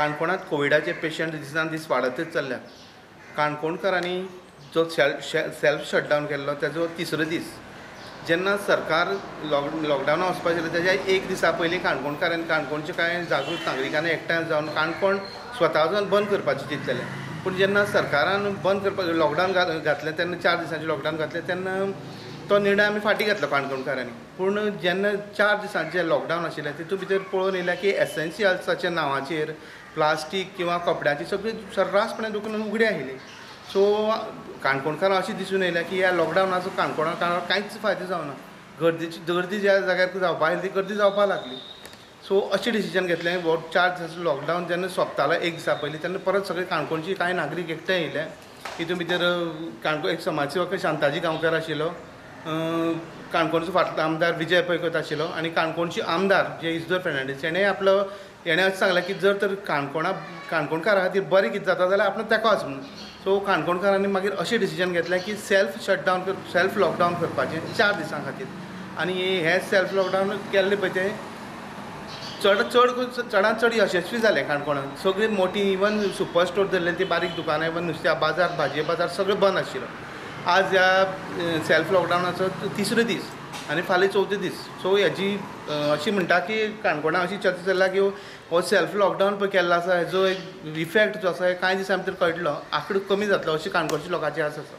काणकोणांत कोविडाचे पेशंट दिसान दीस वाडतच चल्ल्या. काणकोणकारांनी जो सेल्फ शटडावन केल्लो तेजो तिसरो दीस जेन्ना सरकार लॉकडावना वचपाचें आशिल्लें तेज्या एक दिसा पयलीं काणकोणकारांनी काणकोणचे कांय जागृत नागरिकांनी एकठांय जावन काणकोण स्वता वचून बंद करपाचें चिंतलेलें. पूण जेन्ना सरकारान बंद करपाक लॉकडावन घातलें तेन्ना 4 दिसांचें लॉकडावन घातलें तेन्ना तो निर्णय आमी फाटीं घेतलो काणकोणकारांनी. पूण जेन्ना 4 दिसांचें लॉकडावन आशिल्लें तितूंत भितर पळोवन येयलें की एसेन्शियल्साच्या नांवाचेर प्लास्टीक किंवा कपड्याची सगळीं सर्रासपणे दुकानां उगडी आशिल्लीं. सो काणकोणकारां अशें दिसून येयलें की ह्या लॉकडावनाचो काणकोणाक कांयच फायदो जावना. गर्दी ज्या जाग्यार जावपा आसली ती गर्दी जावपाक लागली. सो अशें डिसिजन घेतलें. हो 4 दिसांचो लॉकडावन जेन्ना सोंपतालो एक दिसा पयलीं तेन्ना परत सगळे काणकोणचे कांय नागरीक एकठांय येयले. तितून भितर काणकोण एक समाजसेवक शांताजी गांवकर आशिल्लो, काणकोणचो फाटलो आमदार विजय पैकोत आशिल्लो आनी काणकोणचे आमदार जे इजदोर फेर्नांडीस हेणें आपलो हेणें अशें सांगलें की जर तर काणकोणकारां खातीर बरें कितें जाता जाल्यार आपणें तेंको आसा म्हणून. सो काणकोणकारांनी मागीर अशें डिसिजन घेतलें की सेल्फ शटडावन सेल्फ लॉकडावन करपाचें 4 दिसां खातीर. आनी हें सेल्फ लॉकडावन केल्लें पळय तें चडांत चड यशस्वी जालें काणकोणांत. सगळीं मोटी इवन सुपर स्टोर धरले ती बारीक दुकानां इवन नुस्त्या बाजार भाजये बाजार सगळें बंद आशिल्लो. आज ह्या सेल्फ लॉकडावनाचो तिसरो दीस आनी फाल्यां चवथो दीस. सो हेजी अशी म्हणटा की काणकोणां अशी चर्चा चल्ल्या की हो सेल्फ लॉकडावन पळय केल्लो आसा हेजो एक इफेक्ट जो आसा कांय दिसां भितर कळटलो, आंकडो कमी जातलो अशी काणकोणच्या लोकांची आस आसा.